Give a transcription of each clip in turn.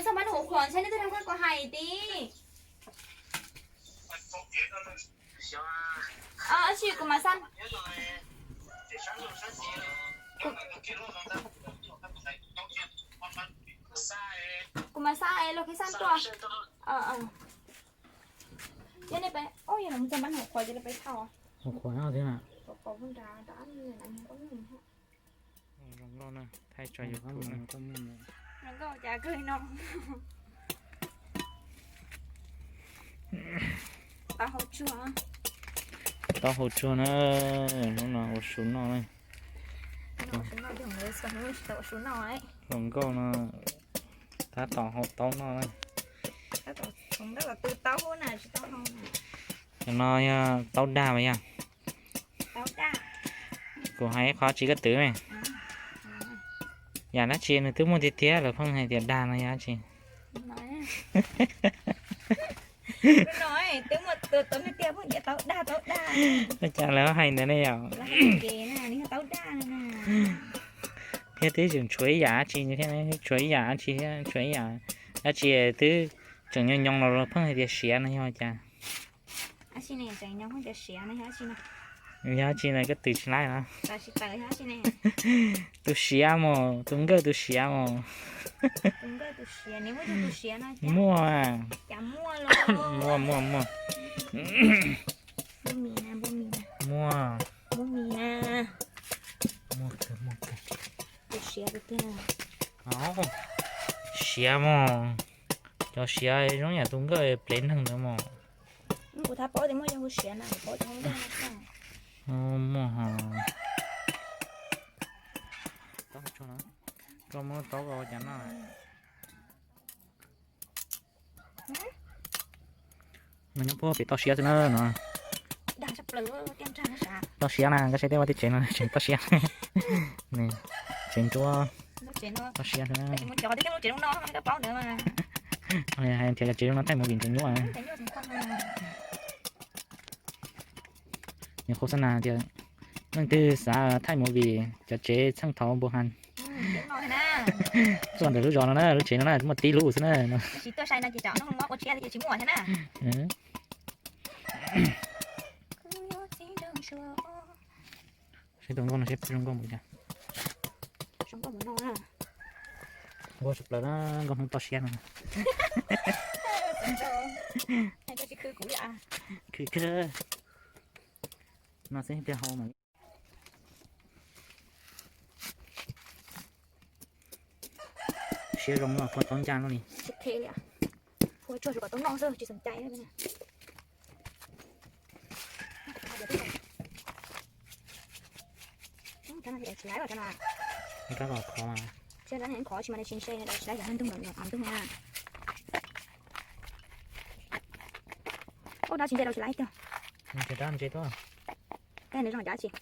Xab mab hauv qhuav saib nej twb rau koj hais tib. Tab sis kuv mas xab, kuv mas xab es los qhib xab tuaj. Yog nej peb, yog nej mus xab mab hauv qhuav ces nej peb thauj. Hauv qhuav no thiab. Zoo nkauj na, thaij tso YouTube na. Zoo nkauj cas kawg no. Taub hau tsuag. Taub hau tsuag na, hnub no ua su noj na. Zoo nkauj no, tab tom hau taub noj na. Cov no yog taub dag mas yog. Kuv hais ib qho tsis koj twv me. Yam dab tsi nws twb muaj tiag tiag lawv pheej hais tias dag no yog dab tsi? Ua cas lawv hais ntawd ne yom? Thiab twb tseem tshuav ib yam dab tsi thiab, tshuav ib yam dab tsi thiab, tshuav ib yam dab tsi twb tseem nyob nyob los pheej hais tias siav no yog cas? Yog dab tsi na, koj twv tsis laib los? Tus siav mos, tus nkawj tus siav mos. Muaj, muaj, muaj. Muaj, muaj kawg, muaj kawg. Siav mos, cov siav zoo yam tus nkawj plev neeg ntawd mos. Muaj ho. Koj muab taub ua cas noj? Nws nyob puag pem toj siab xwb na no. Toj siab na, koj saib tej vaj tej tsev no tseem toj siab. Tsev nruab toj siab xwb na. Hais tias cov tsev no thaij movie ntxeev nyuaj. Nws qhua xab nas tias leej twg xav thaij movie cov tsev txheej thaud npua has, tuaj ntawm lub zos no na, lub tsev no na muaj tib lub xwb na. Saib tus nkauj no seb zoo nkauj npaum cas. Nkauj tshaj plaws na, nkauj hnub toj siab no. Khwv kawg. No xwb pliag hau mas. Siab zoo no, kua txob ncaj no li. Kua tsuag kom tau noj xwb tsis xom cai. Ua dab tsis ntse daus tsis laib tiag. Ntse dab ntse tuaj. Tej nws zoo cas tsis.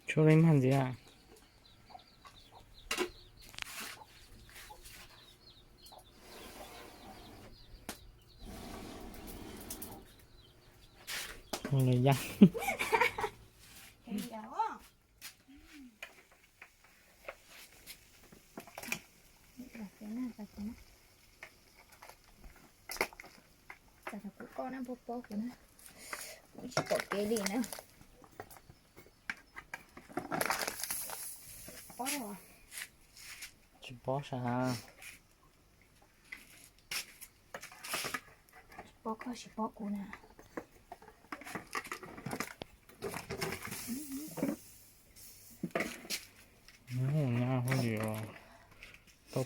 Tshuav li mag ntxiv. Lawm yaj. Kuv koj na, pob pob kuv na, kuv tsis pom kev li na. Pob, tsis pob sas. Tsis pob koj tsis pob kuv na.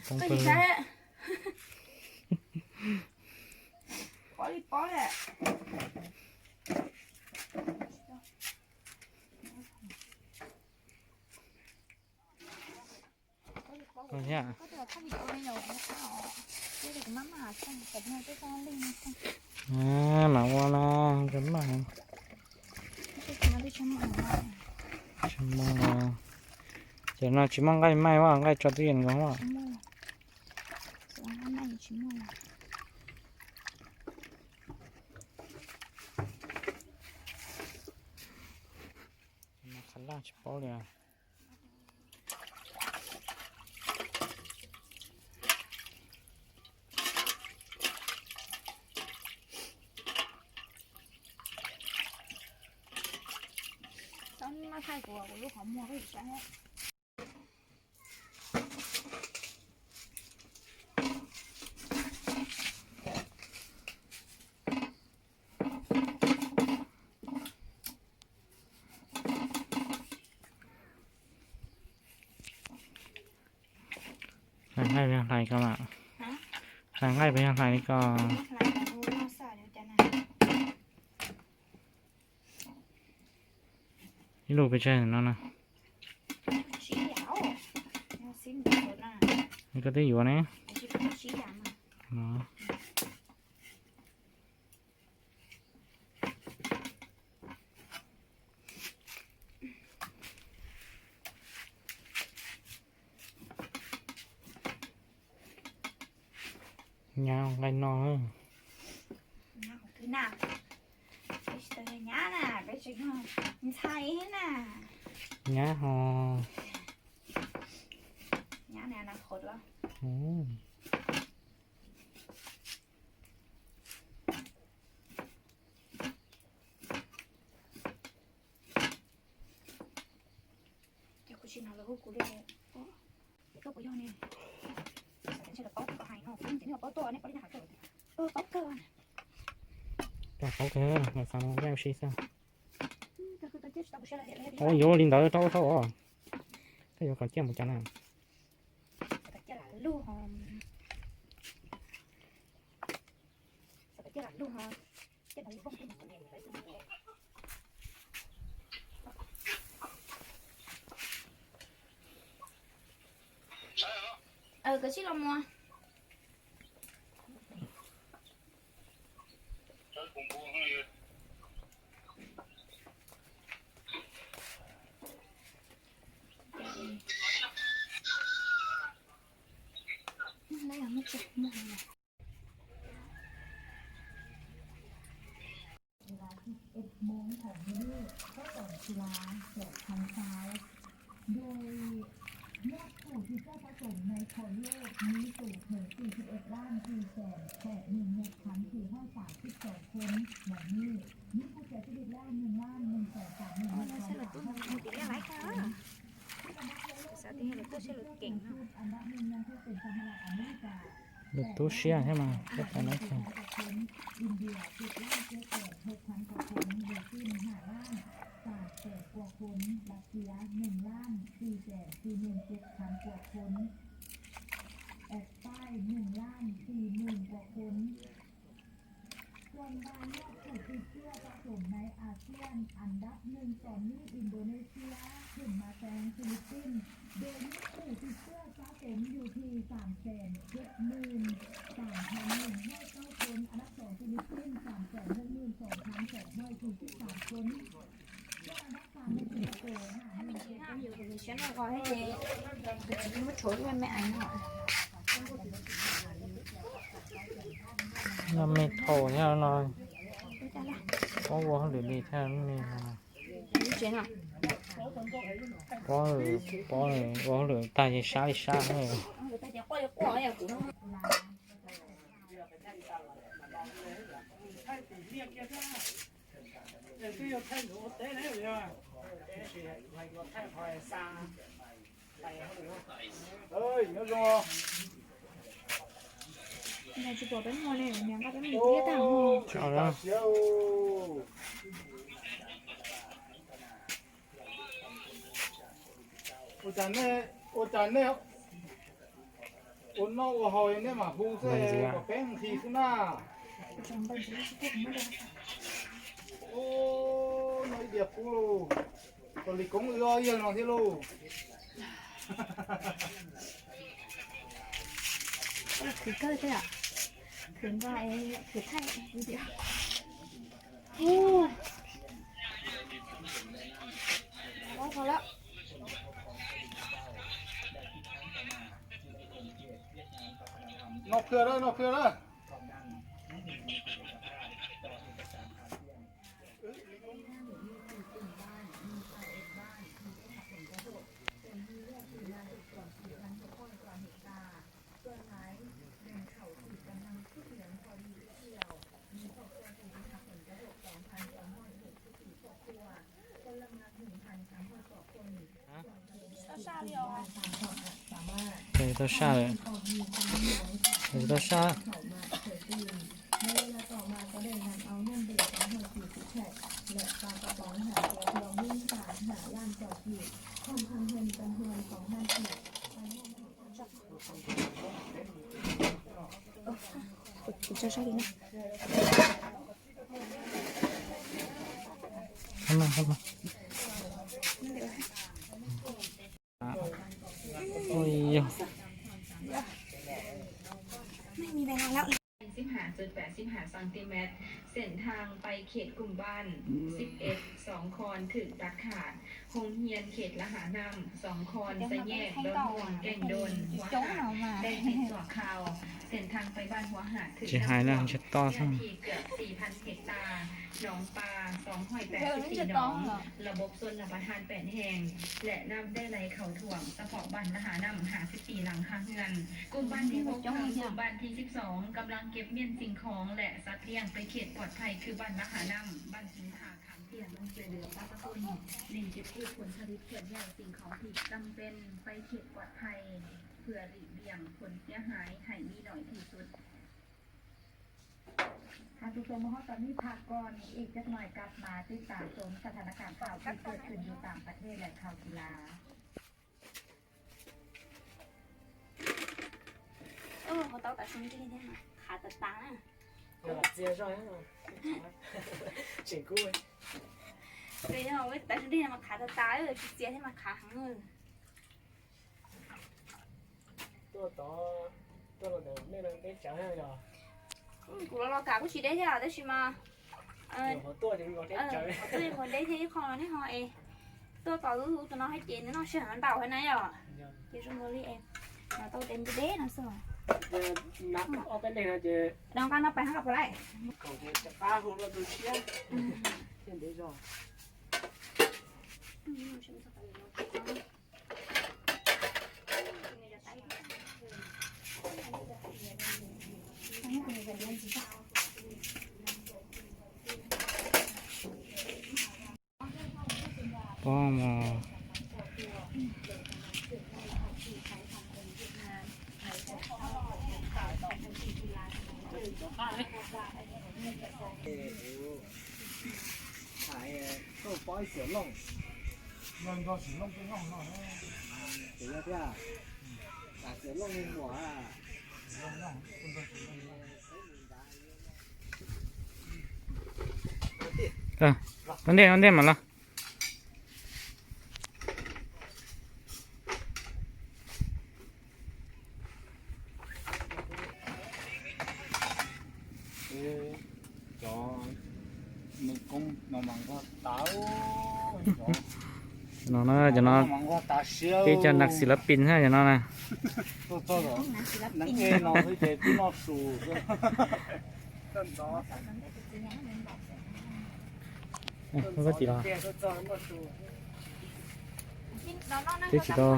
Poob pawg lug. Pob li pob lawm. Mam ua no, tsis muaj, ces no tsis muaj nqaij maij ua nqaij tso twj ywm nkaus. Qhav laj tsis paub li. Hlais nqaij puas yog hlais ko? Hlais nqaij puas yog hlais li ko? Ib lub pes tsawg no na? Koj twb yuav ne. Nyab nqaij no. Nyab ho. Koj paub kawg, xav no yaj ua si xwb. Ua yuav li ntawd rau rau os. Koj yuav kom ciaj mus cas na? Koj sib los muag.กีฬาสิบเอ็ดโมงของมื้อนี้ก็สอนกีฬาแบบทางซ้าย โดยยอดผู้ที่เข้าผสมในพรโลกนี้สูงถึงสี่สิบเอ็ดล้านสี่แสนแปดหมื่นหกพันสี่ร้อยสามสิบสองคน วันนี้มีผู้เสียชีวิตแล้วหนึ่งล้านหนึ่งแสนสามหมื่นหกพันสามร้อยหกสิบคน อันดับหนึ่งยังคงเป็นสหรัฐอเมริกา Lwm tub siab thiab mas, tub tau nab tag. อินเดียเจ็ดล้านเจ็ดแสนหกพันกว่าคน บราซิลห้าล้านสามแสนกว่าคน รัสเซียหนึ่งล้านสี่แสนสี่หมื่นเจ็ดพันกว่าคน แอฟใต้หนึ่งล้านสี่หมื่นกว่าคน ส่วนรายยอดผู้ติดเชื้อสะสมในอาเซียน อันดับหนึ่งตอนนี้อินโดนีเซียขึ้นมาแซงฟิลิปปินส์ โดยมีผู้ติดเชื้อสะสมอยู่ที่สามแสนเจ็ดหมื่นสามพันหนึ่งร้อยเก้าคน อันดับสองฟิลิปปินส์สามแสนหกหมื่นสองพันสองร้อยสี่สิบสามคน ส่วนอันดับสามในสิงคโปร์ห้าหมื่นเจ็ดพัน Noj me thaum thiab no, pob ua hauj lwm li thiab me no. Pob, pob ua hauj lwm tag ces sab li sab. Ua cas nej, ua cas nej, Ua noj ua haus nej mam hu xwb, kom peb nqhis xwb na. Ub, noj ib diav kub lauj. Tos Lis Koob wb ob yawg no thiab lauj. Khwv kawg thiab, khwv nqa, khwv thaij video. Ub, pov lawm. Noj pliag lawm, noj pliag lawm. Tau saj lawm. Tau saj. Kuv tso sab li na. Ui yog. Xếp hàng trượt bả xếp hàng xăng ti mét, เส้นทางไปเขตกลุ่มบ้าน สิบเอ็ด สองคนถูกตัดขาด โฮงเฮียนเขตละหาน้ำ สองคน สี่แยกดอนม่วง แก่งโดน หัวหาด ได้ปิดชั่วคราว เส้นทางไปบ้านหัวหาด ถึง Tsis hais na, ntshe toj xwb. เกือบ สี่พัน เฮกตาร์ หนองปลา สองร้อยแปดสิบสี่ หนอง ระบบชลประทาน แปด แห่ง และน้ำได้ไหลเข้าท่วม เฉพาะบ้านละหาน้ำ ห้าสิบสี่ หลังคาเรือน กลุ่มบ้านที่หก ถึง กลุ่มบ้านที่ สิบสอง กำลังเก็บเมี่ยงสิ่งของ และสัตว์เลี้ยงไปเขตปลอดภัย คือบ้านละหาน้ำ บ้านสิงหา ขามเตี้ย ลงช่วยเหลือประชาชน เร่งเก็บกู้ผลผลิตเคลื่อนย้ายสิ่งของที่จำเป็นไปเขตปลอดภัย เพื่อหลีกเลี่ยงผลเสียหายให้มีน้อยที่สุด ครับ ทุกคน มาฮอดตอนนี้พักก่อน อีกจักหน่อยกลับมาติดตามชมสถานการณ์ข่าวที่เกิดขึ้นอยู่ต่างประเทศและข่าวกีฬา Ua tau tav su nrig thiab mas khav tas tas na. Txias zog, tseem kub. Ua tav su nrig mas khav tas tas, tsis txias thiab mas khav heev. Tuaj tod, tuaj los ntawm nej deb tsawv yog? Kuv los los kam kuj tsis deb thiab tab sis mas tuaj, tuaj qhov deb thiab ib qho nej ho es tuaj tos wb tus no thiab ces nws noj sij hawm ntau heev na yom. Ces zoo nkaus li es los tau tes nti deb no xwb. Ob peb leeg no ces, no nqa no pais hab los puas laij? Kaum ces rov qab hu rau tus tshiab thiaj ntev zog. Pom mog. Kuv tham koj paub ib Xiaum Looj? Yog nrog Xiaum Looj tej Looj no. Ces yog thiab, Xiaum Looj li muam. Ua ntej, ua ntej mam los. Cov nws koob no mas nquag tas. Cov no, cov no tib co nag xis lab pis thiab cov no na. Tuaj txog nees e no xwb ces twb noj su xwb. Koj tsis los, twb tsis tau.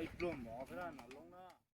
Ib pluag mov xwb na.